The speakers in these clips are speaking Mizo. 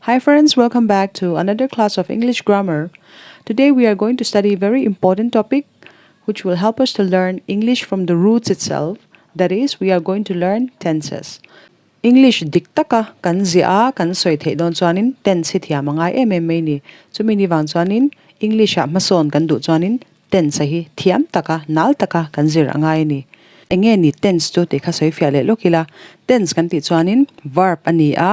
Hi friends, welcome back to another class of English grammar. Today we are going to study a very important topic which will help us to learn English from the roots itself. That is, we are going to learn tenses. English dik taka kan ziah a kan sawi theih dawn chuanin tense hi thiam a ngai em em mai ni. Chumi ni vang chuanin English ah hmasawn kan duh chuanin tense a hi thiam taka nal taka kan zir a ngai a ni. Enge ni tense chu tih kha sawi fiah leh lawk ila. Tense kan tih chuanin verb a ni a.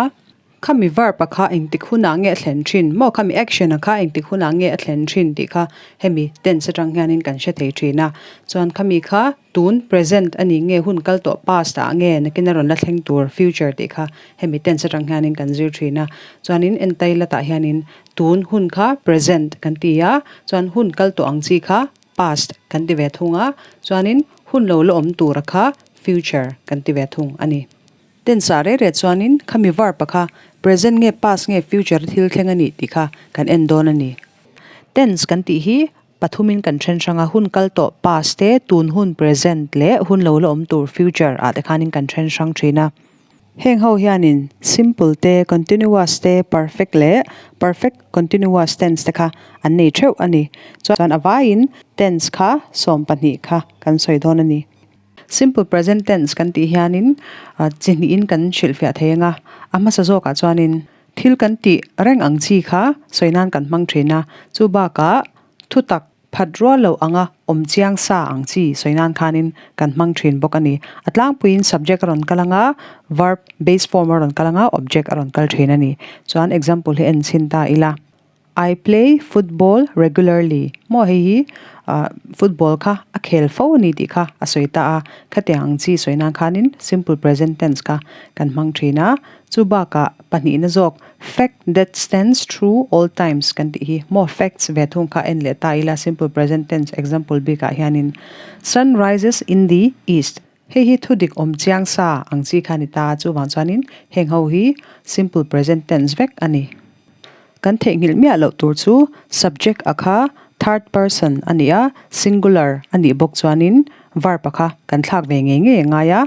Khami verb a kha engtik hunah nge a thlen thin maw khami action a kha engtik hunah nge a thlen thin tih kha hemi tense atang hianin kan hre thei thin a. Chuan khami kha tun present a nih nge hun kal tawh past ah nge nakin a rawn la thleng tur future tih kha hemi tense atang hianin kan zir thin a. Chuanin entai latah hianin tun hun kha present kan ti a, chuan hun kal tawh ang chi kha past kan ti ve thung a, chuanin hun lo la awm tura kha future kan ti ve thung a ni. Tense ah reh reh chuanin khami verb a kha present nge past nge future a thil thleng a nih tih kha kan en dawn a ni. Tense kan tih hi pathumin kan then hrang a, hun kal tawh past te, tun hun present leh hun lo la awm tur future ah te khanin kan then hrang thin a. Heng ho hianin simple te, continuous te, perfect leh perfect continuous tense te kha an nei theuh a ni. Chuan a vaiin tense kha 12 kha kan sawi dawn a ni. Simple present tense kan tih hianin chi hnihin kan hrilhfiah thei ang a, a hmasa zawkah chuanin thil kan tih reng ang chi kha sawi nan kan hmang thin a, chu bakah thutak phat rual lo anga awm chiang sa ang chi sawi nan khanin kan hmang thin bawk a ni. A tlangpuiin subject a rawn kal ang a, verb base form a rawn kal ang a, object a rawn kal thin a ni. Chuan example hi en chhin ta ila. I play football regularly maw hei hi ah football kha a khel fo a ni tih kha a sawi ta a, khatiang ang chi sawi nan khanin simple present tense kha kan hmang thin a, chu bakah pahnihna zawk fact that stands true all times kan tih hi maw facts ve thung kha en leh ta ila simple present tense example bikah hianin sun rises in the east hei hi thu dik awm chiang sa ang chi kha a ni ta a, chuvang chuanin heng ho hi simple present tense vek a ni. Kan theihnghilh miah loh tur chu subject a kha third person a ni a, singular a nih bawk chuanin verb a kha kan thlak ve ngei ngei a ngai a,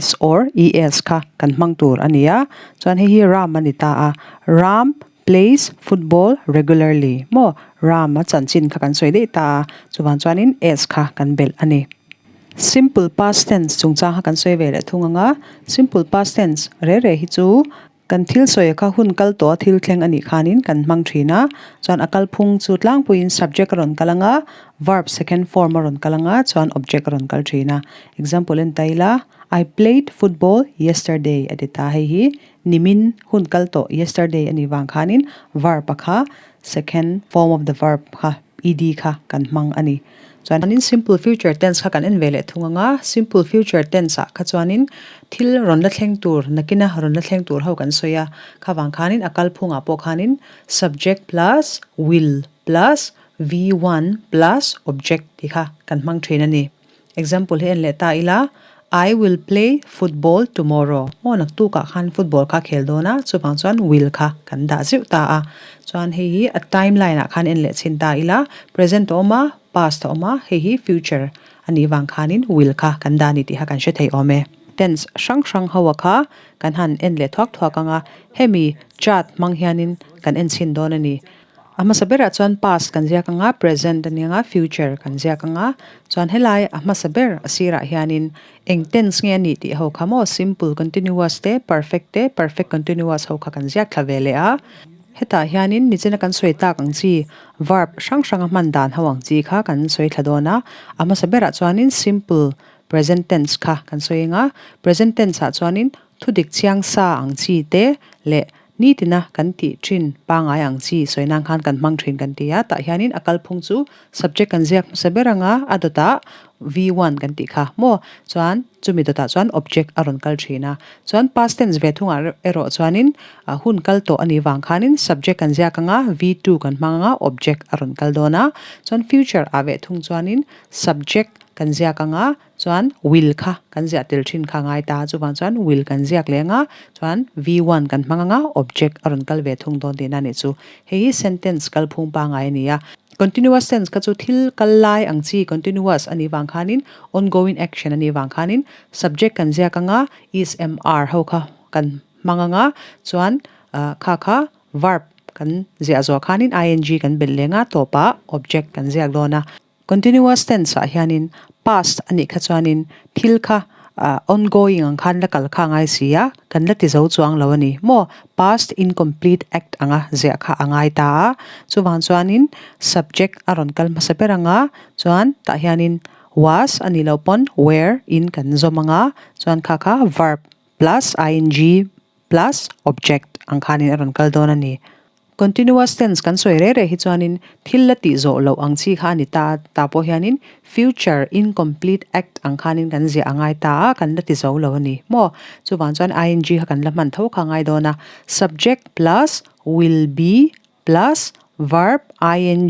s or es kha kan hmang tur a ni a, chuan hei hi Ram a ni ta a, Ram plays football regularly maw Ram a chanchin kha kan sawi daih ta a, chuvang chuanin s kha kan belh a ni. Simple past tense chungchang kha kan sawi ve leh thung ang a, simple past tense reh reh hi chu Kan thil sawi kha hun kal tawh a thil thleng a nih khanin kan hmang thin a, chuan a kalphung chu tlangpuiin subject a rawn kal ang a, verb second form a rawn kal ang a, chuan object a rawn kal thin a. Example en ta ila, I played football yesterday a ti ta, hei hi nimin hun kal tawh yesterday a nih vang khanin verb a kha second form of the verb kha ed kha kan hmang a ni. Chuanin simple future tense kha kan en ve leh thung ang a, simple future tense ah kha chuanin thil rawn la thleng tur nakina rawn la thleng tur ho kan sawi a, kha vang khanin a kalphungah pawh khanin subject plus will plus v1 plus object tih kha kan hmang thin a ni. Example hi en leh ta ila, I will play football tomorrow. Maw naktukah khan football kha khel dawn a, chuvang chuan will kha kan dah zeuh ta a. Chuan hei hi a timeline ah khan en leh chhin ta ila, present a awm a, past a awm a, hei hi future a nih vang khanin will kha kan dah a ni tih kha kan hre thei awm e. Tense hrang hrang ho a kha kan han en leh thuak thuak ang a, hemi chart hmang hianin kan en chhin dawn a ni. A hmasa berah chuan past kan ziak ang a, present a ni ang a, future kan ziak ang a. Chuan helai a hmasa ber a sirah hianin eng tense nge a nih tih ho kha maw simple continuous te, perfect te, perfect continuous ho kha kan ziak thla ve leh a. Hetah hianin nichina kan sawi tak ang chi verb hrang hranga hman dan ho ang chi kha kan sawi thla dawn a. A hmasa berah chuanin simple present tense kha kan sawi ang a, present tense ah chuanin Thudik chiang sa ang chi te leh nitina kan tih thin pangai ang chi sawi nan khan kan hmang thin kan ti a, tah hianin a kalphung chu subject kan ziak hmasa ber anga a dawtah V1 kan tih kha maw chuan chumi dawtah chuan object a rawn kal thin a, chuan past tense ve thungah erawh chuanin hun kal tawh a nih vang khanin subject kan ziak anga V2 kan hmang anga object a rawn kal dawn a, chuan future ah ve thung chuanin subject kan ziak anga Chuan will kha kan ziah tel thin kha ngai ta, chuvang chuan will kan ziak leh anga chuan V1 kan hmang anga object a rawn kal ve thung dawn tihna a nih chu. Hei hi sentence kalphung pangai a ni a. Continuous tense kha chu thil kal lai ang chi continuous a nih vang khanin ongoing action a nih vang khanin subject kan ziak anga is, am, are ho kha kan hmang anga chuan kha kha. Verb kan ziah zawh khanin ing kan belh leng a, tawpah object kan ziak dawn a. Continuous tense ah hianin past a nih kha chuanin thil kha ongoing ang khan la kal kha a ngai si a, kan la ti zo chuang lo a ni maw? Past incomplete act anga ziah kha a ngai ta a, chuvang chuanin subject a rawn kal hmasa ber ang a, chuan tah hianin was a nih loh pawn were in kan zawm ang a, chuan kha kha verb plus ing plus object ang khanin a rawn kal dawn a ni. Continuous tense kan sawi reh reh hi chuanin thil la tih zawh loh ang chi kha a ni ta, tah pawh hianin future incomplete act ang khanin kan ziah a ngai ta a, kan la ti zo lo a ni maw? Chuvang chuan ing kha kan la hman tho kha a ngai dawn a, subject plus will be plus verb ing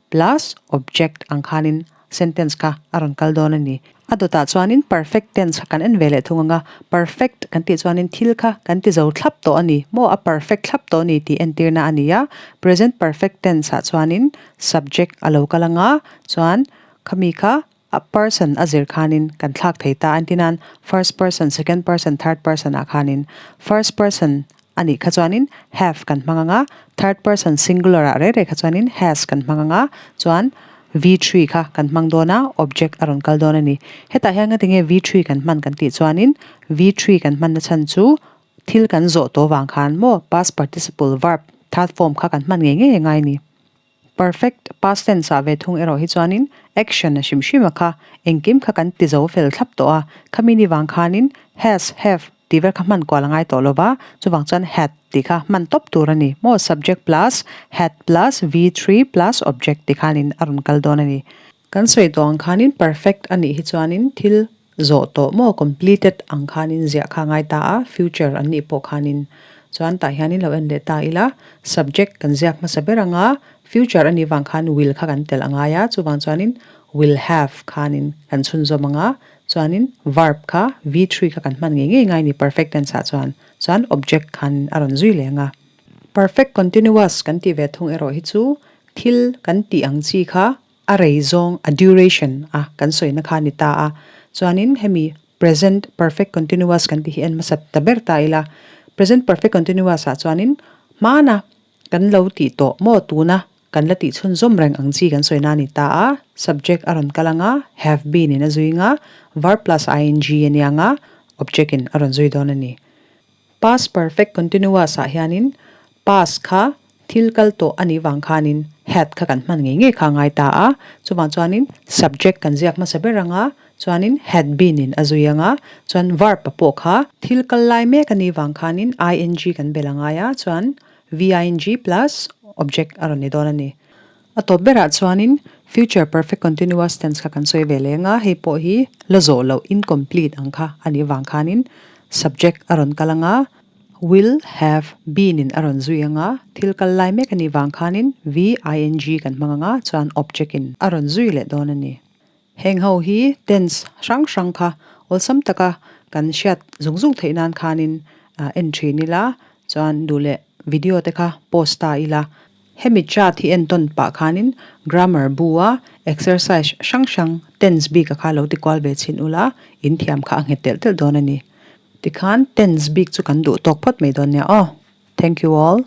plus object ang khanin sentence kha a rawn kal dawn a ni. A dawtah chuanin perfect tense kha kan en ve leh thung ang a, perfect kan tih chuanin thil kha kan ti zo thlap tawh a ni maw, a perfect thlap tawh a ni tih entirna a ni a. Present perfect tense ah chuanin subject a lo kal ang a, chuan khami kha a person a zir khanin kan thlak thei ta a, entirnan first person, second person, third person ah khanin first person a nih kha chuanin have kan hmang ang a, third person singular ah reh reh kha chuanin has kan hmang ang a, chuan v3 kha kan hmang dawn a, object a rawn kal dawn a ni. Hetah hian ngatinge v3 kan hman kan tih chuanin v3 kan hman na chhan chu thil kan zawh tawh vang khan maw past participle verb third form kha kan hman ngei ngei a ngai a ni. Perfect past tense ah ve thung erawh hi chuanin action a hrim hrim a kha, engkim kha kan ti zo fel thlap tawh a, khami ni vang khanin has, have tih vel kha hman kual a ngai tawh lo va, chuvang chuan had tih kha hman tawp tur a ni maw, subject plus had plus v3 plus object tih khanin a rawn kal dawn a ni. Kan sawi tawh ang khanin perfect a nih hi chuanin thil zawh tawh maw completed ang khanin ziah kha a ngai ta a, future an nih pawh khanin chuan tah hianin lo en leh ta ila subject kan ziak hmasa ber anga future a nih vang khan will kha kan telh a ngai a, chuvang chuanin will have khanin kan chhunzawm anga chuanin verb kha v3 kha kan hman ngei ngei ngai a ni perfect tense ah chuan, chuan object khan a rawn zui leh anga. Perfect continuous kan tih ve thung erawh hi chu thil kan tih ang chi kha A rei zawng, a duration, a kan sawina kha a ni ta a. Chuanin hemi present perfect continuous kan tih hi en hmasa ta ber ta ila. Present perfect continuous ah chuanin hmana kan lo tih tawh maw tuna kan la tih chhunzawm reng ang chi kan sawina a ni ta a. Subject a rawn kal ang a, have been in a zui ang a, verb plus ing a nia ang a, object in a rawn zui dawn a ni. Past perfect continuous ah hianin past kha thil kal tawh a nih vang khanin had kha kan hman ngei ngei kha a ngai ta a, chuvang chuanin subject kan ziak hmasa ber ang a, chuanin had been in a zui ang a, chuan verb a pawh kha thil kal lai mek a nih vang khanin ing kan bel a ngai a, chuan ving plus object a rawn ni dawn a ni. A tawp berah chuanin future perfect continuous tense kha kan sawi ve leng a, hei pawh hi la zawh loh incomplete ang kha a nih vang khanin subject a rawn kal ang a, will have been in a rawn zui ang a, thil kal lai mek a nih vang khanin v-ing kan hmang ang a, chuan object in a rawn zui leh dawn a ni. Heng ho hi tense hrang hrang kha awlsam taka kan hriat zung zung theih nan khanin en thin ila, chuan duh leh video te kha post ta ila. Hemi chart hi entawn pah khanin grammar bu a exercise hrang hrang tense bik a kha lo ti kual ve chhin ula in thiam kha a nghet telh telh dawn a ni. Tikhan tense bik chu kan duh tawk phawt mai dawn nia aw. Thank you all.